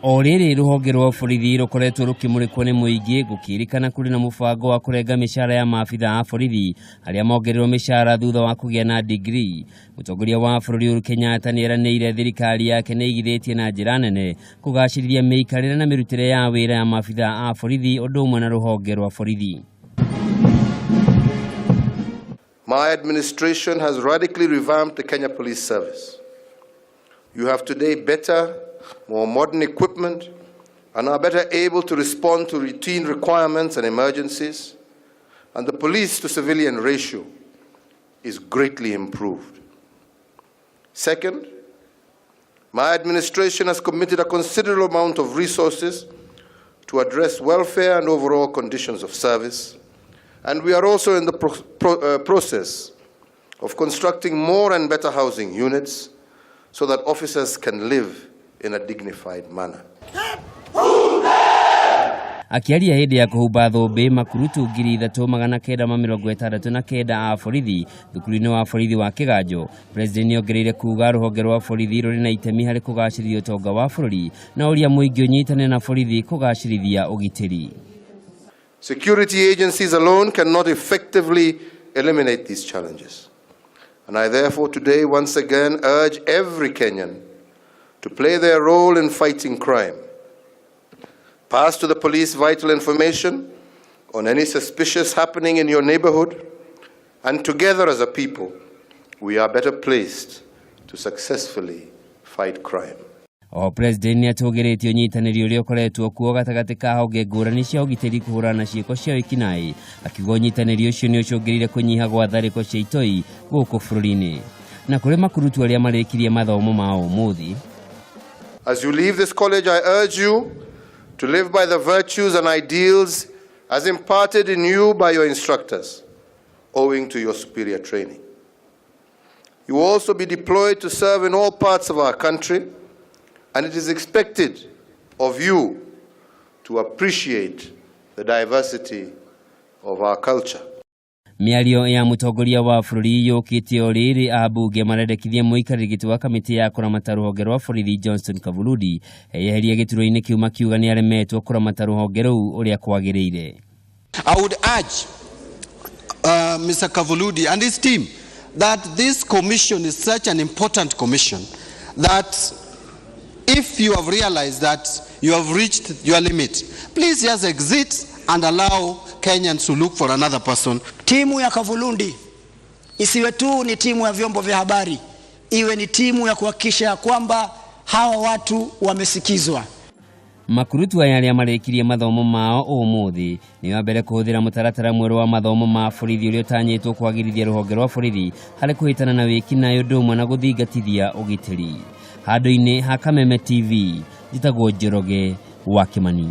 O rĩrĩ rũhonge rwa borithi rũkoretwo rũkĩmũrĩkwo nĩ mũingĩ gũkĩrĩkana kũrĩ na mũbango wa kũrenga mĩcara ya maabitha a borithi arĩa mongereirwo mĩcara thutha wa kũgĩa na digrii. Mũtongoria wa bũrũri Uhuru Kenyatta nĩ eranĩire thirikari yake nĩ ĩigithĩtie na njĩra nene kũgacĩrithia mĩikarĩre na mĩrutĩre ya wĩra ya maabitha a borithi ũndũ ũmwe na rũhonge rwa borithi. My administration has radically revamped the Kenya Police Service. You have today better, more modern equipment and are better able to respond to routine requirements and emergencies, and the police to civilian ratio is greatly improved. Second, my administration has committed a considerable amount of resources to address welfare and overall conditions of service, and we are also in the process of constructing more and better housing units so that officers can live in a dignified manner. Akĩaria hĩndĩ ya kũhumba thũmbĩ makurutu 3969 a borithi thukuru-inĩ wa borithi wa Kĩganjo, President nĩongereire kuga rũhonge rwa borithi rũrĩ na itemi harĩ kũgacĩrithia ũtonga wa bũrũri na ũria mũingĩ ũnyitane na borithi kũgacĩrithia ũgitĩri. Security agencies alone cannot effectively eliminate these challenges. And I therefore today once again urge every Kenyan to play their role in fighting crime. Pass to the police vital information on any suspicious happening in your neighborhood, and together as a people, we are better placed to successfully fight crime. Oho President nĩ atũgĩrĩtie ũnyitanĩri ũrĩa ũkoretwo kuo gatagatĩ ka honge ngũrani cia ũgitĩri kũhũrana na ciĩko cia wĩkinaĩ, akiuga ũnyitanĩri ũcio nĩ ũcũngĩrĩire kũnyiha gwa tharĩko cia itoi gũkũ bũrũri-inĩ. Na kũrĩ makurutu arĩa marĩkirie mathomo mao ũmũthĩ. As you leave this college, I urge you to live by the virtues and ideals as imparted in you by your instructors, owing to your superior training. You will also be deployed to serve in all parts of our country, and it is expected of you to appreciate the diversity of our culture. Mĩario ya mũtongoria wa bũrũri yũkĩte o rĩrĩ ambunge marendekithia mũikarĩri gĩtĩ wa kamĩtĩ ya kũramata rũhonge rwa borithi Johnson Kavuludi eyeherie gĩturwa-inĩ kĩu, makiuga nĩ aremetwo kũramata rũhonge rũu ũrĩa kwagĩrĩire. I would urge Mr. Kavuludi and his team that this commission is such an important commission that if you have realized that you have reached your limit, please just exit and allow Kenyans to look for another person. Timu ya Kavuludi isiwe tu ni timu ya vyombo vya habari, iwe ni timu ya kuhakikisha ya kwamba hawa watu wamesikizwa. Makurutu aya arĩa marĩkirie mathomo mao ũmũthĩ nĩ wa mbere kũhũthĩra mũtaratara mwerũ wa mathomo ma borithi ũrĩa ũtanyĩtwo kwagĩrithia rũhonge rwa borithi harĩ kũhĩtana na wĩkinaĩ ũndũ ũmwe na gũthingatithia ũgitĩri. Handũ-inĩ ha Kameme TV, njĩtagwo Njoroge wa Kĩmani.